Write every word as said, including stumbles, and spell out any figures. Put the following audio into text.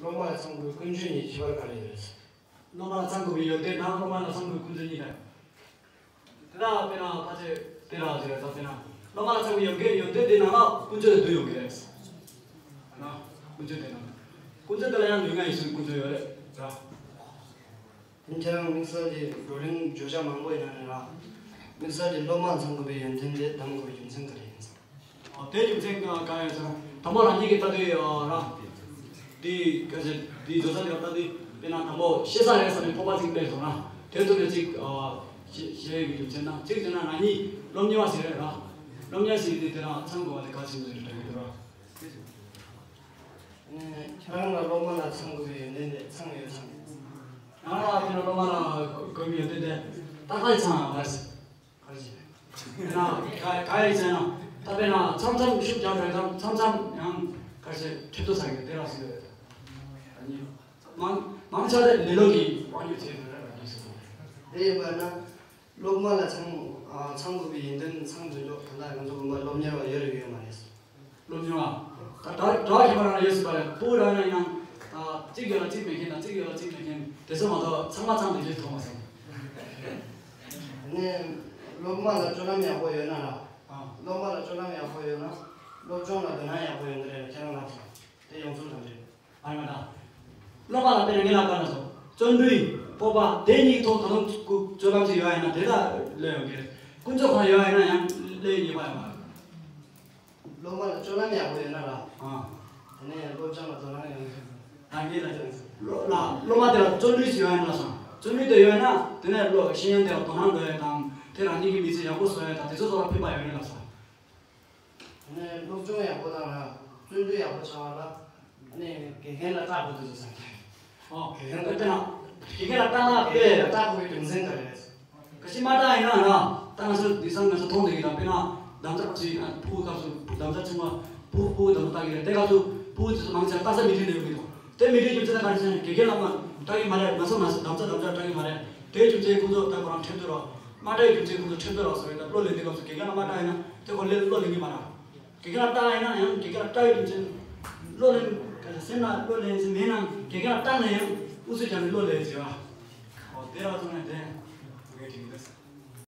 སློབ་མ་ལ་ཚང་དགོས་ཀུན་སྤྱོད་གཉིས་ཁྱད་པར་ག་རེ་ཡོད་རེད། སློབ་མ་ལ་ཚང་དགོས་པའི་ཡོན་ཏན་དང་སློབ་མ་ལ་ཚང་དགོས་ཀུན་སྤྱོད་གཉིས་དང་། དེ་དག་དཔེར་ན་ཕལ་ཆེར་དེ་རང་ཞིག་རེད། ད་དཔེར་ན་སློབ་མ་ལ་ཚང་དགོས་ཡོན་ཏན་ཡོན་ཏན་དེ་ནང་ལ་ཀུན་སྤྱོད་དེ་འདུ་ཡོང་གི་རེད། ན་ཀུན་སྤྱོད་དེ་ནང་ཀུན་སྤྱོད་དེ་ལ་ཡང་ལུས་ངག་ཡིད་གསུམ་ཀུན་སྤྱོད་ཡོད་རེད་ར། དེ་ཁྱེད་རང་དམིགས་བསལ་གྱི་བགྲོ་གླེང་བརྗོད་བྱ་མང་པོ་ཡིན་ན་ནི་ར། དམིགས་བསལ་གྱི་སློབ་མ་ཚང་དགོས་པའི་ཡོན་ཏན་དེ་གདམ་དགོས་པའི་རྒྱུ་མཚན་ག་རེ་ཡིན་ཟེར། ཨོ་དེའི་རྒྱུ་མཚན་གང་ཡིན་ཟེར་ན། དང་པོ་རང་ཉིད་ཀྱི་ལྟ་དུས་ཨ་ར། དེའི་སྐད་ཆ་དེའི་བརྗོད་བྱ་དེ་ལ་ལྟ་དུས་དཔེར་ན་དང་པོ་ཤེས་ས་རེད་ཟེར་ནས་སྤོབས་པ་གཅིག་སླེབས་སོང་ན། དེ་ཐོག་ནས་གཅིག་ཨ་ཤེས་ཤེས་ཀྱི་རྒྱུ་མཚན་དང་གཅིག་བྱས་ན་རང་ཉིད་སློབ་གཉེར་བ་ཞིག་རེད་ར། སློབ་གཉེར་ཞིག་དེ་དེ་རང་ཚང་དགོས་པ་དེ་གལ་ཆེན་པོ་ཞིག་རེད་དྲན་གྱི་འདུག་ར། ཁྱེད་རང་ལ་སློབ་མ་ལ་ཚང་དགོས་པའི་ཡོན་ཏན་དེ་ཚང་ཡོད་ཚང་། ང་ལ་དཔེར་ན་སློབ་མ་ལ་དགོས་པའི་ཡོན་ཏན་དེ་ཏག་ཏག་ཚང་བ་རེད། ག་རེ་བྱས། དེ་ན་ག་ག་རེ་བྱས་ན་ད་དཔེར་ན་མཚམས་མཚམས་ཤུགས་རྒྱག་དགོས་དང་མཚམས་མཚམས་ཡང་ག་རེ་བྱས་ཁྲིད་དུ་ཚར་གི་དེ་ར་སུ་ཡོད། ཨ་ནི་མང་མང་ཆེ་བ་དེ་ལེ་ལོ་གི་དཔལ་འབྱོར་བྱས་ཡོད་རེད་ར་གི་སུ་དང་། དེ་ཡིན་པ་ན་སློབ་མ་ལ་ཚང་ཨ་ཚང་དགོས་པའི་ཡོན་ཏན་ཚང་དོན་འཇོག་ད་ལྟ་ང་ཚོ་སློབ་མ་སློབ་གཉེར་བ་ཡོད་རེད་ཡོད་མ་རེད། སློབ་སྦྱོང་བ། ད་ད་གྲྭ་བ་ཁྱད་པར་རང་ཡོད་སྲིད་པ་རེད། སྤུ་གུ་རང་ན་ཡིན་ན། ད་གཅིག་ཡོད་ལ་གཅིག་མེད་མཁན་དང་གཅིག་ཡོད་ལ་གཅིག་མེད་མཁན་དེ་ཚོ་མ་གཏོགས་ཚང་མ་ཚང་དེ་འདྲས་མཐོང་མ་སོང་། ནས་སློབ་མ་ལ་སྤྱོད་ལམ་ཡག་པོ་ཡོད་ན་ལ། ཨ། སློབ་མ་ལ་སྤྱོད་ལམ་ཡག་པོ་ཡོད་ན། སློབ་སྦྱོང་ལ་དོ་སྣང་ཡག་པོ་ཡོད་ནི་རེད་ལ་ཁྱེད་རང་ལབ་སོང་། དེ་ཡོངས་རྫོགས་དང་འདྲ། ཨ་ཡོད་ད། སློབ་མ་ལ་དཔེར་ན་ངས་ལབ་པ་ན་སོང་། བརྩོན་འགྲུས། སྤོབས་པ་དེ་གཉིས་ཐོག་ད་དུང་སྤྱོད་ལམ་ཞིག་ཡོད་ཡིན་ན་དེ་ལ་སླེབས་ཡོང་གི་རེད། ཀུན་སྤྱོད་གང་ཡོད་ཡིན་ན་ཡང་སླེབས་ཡོང་གི་ཡོད་པ་ཡོད་མ་རེད། སློབ་མ་ལ་སྤྱོད་ལམ་ཡག་པོ་ཡོད་ན་ལ། ཨ། དེ་ནས་སློབ་སྦྱོང་ལ་དོ་སྣང་ཡོང་གི་རེད། ད་ངས་ལ་སློབ་ལ་སློབ་མ་དེ་ལ་བརྩོན་འགྲུས་ཤིག་ཡོད་ཡིན་ན་སོང་། བརྩོན་འགྲུས་དེ་ཡོད་ན་དེ་ནས་སློབ་ཤེས་ཡོན་དེ་ལ་དོ་སྣང་འགྲོ་ཡ་དང་དེ་རང་ཉིད་ཀྱི་མི་ཚེ་ཡག་པོ་བཟོ་ཡ་དང་དེ་ཚོ་ཚོ་ལ་ཕན་པ་ཡོད་རེད་ལབ་སོང་། དེ་ནས་སློབ་སྦྱོང་ཡག་པོ་བཏང་ན་བརྩོན་འགྲུས་ཡག་པོ་བྱ་བ་ལ་ནས་དགེ་རྒན་ལ་སྐྲག་དགོས་འདུག་ཟེར་སོང་། ཨོ། དེ་ཡང་དཔེར་ན། དགེ་རྒན་ལ་སྐྲག་ན་དགེ་རྒན་ལ་དཔེ། སྐྲག་དགོས་པའི་རྒྱུ་མཚན་ག་རེ་རེད། ག་ཤི་མ་སྐྲག་ཡིན་ན་ར། ད་ང་ཚོ་དེང་སང་ང་ཚོ་མཐོང་བསྡད་ཀྱི་དང་དཔེར་ན། འདམ་རྩྭ་ཅིག་ཕྲུ་གུ་སྐབས་སུ་འདམ་རྩྭ་ཆུང་བ་ཕྲུ་གུ་ཕྲུ་གུ་འདམ་རྩྭ་ལྟ་གི་རེད། དེ་སྐབས་སུ་ཕྲུ་གུ་དེ་ཚོ་མང་ཆེ་བ་སྟག་ཚང་མི་ཁྲིད་ནས་ཡོང་གི་འདུག་དེ་མི་ཁྲིད་རྒྱུ་མཚན་ལ་ག་རེ་ཟེར་ན་དགེ་རྒན་ལ་མ་འདམ་རྩྭ་འདམ་རྩྭ་འདམ་རྩྭ་སྐྲག་གི་མ་རེད། དེའི་རྒྱུ་མཚན་ཁོང་ཚོ་ད་ཁོ་རང་ཁྲིམས་གཏོར་རོགས། མ་སྐྲག་གི་རྒྱུ་མཚན་ཁོང་ཚོ་ཁྲིམས་གཏོར་རོགས་ཟེར་བས། ད་བློ་ལེན་དུས་སྐབས་སུ་དགེ་རྒན་ལ་མ་སྐྲག་ཡིན་ན་དེ་ཁོ་ལེན་བློ་ལེན་གི་མ་རེད། དགེ་རྒན་ལ་སྐྲག་ཡིན་ན་ཡང་དགེ་རྒན་ལ་སྐྲག་ཡོད་དུས་ཙང་བློ་ལེན་ག་ཚོད་སེམས་ལ་བློ་ལེན་ཟེར་མེད་ན་དགེ་རྒན་ལ་སྐྲག་ན་ཡང་ཨུ་ཚུགས་རྒྱབ་ནས་བློ་ལེན་ཟེར་བ། ཨོ་དེ་ར་ཚོ་ནས་དེ་ངས་དྲན་གྱི་འདུག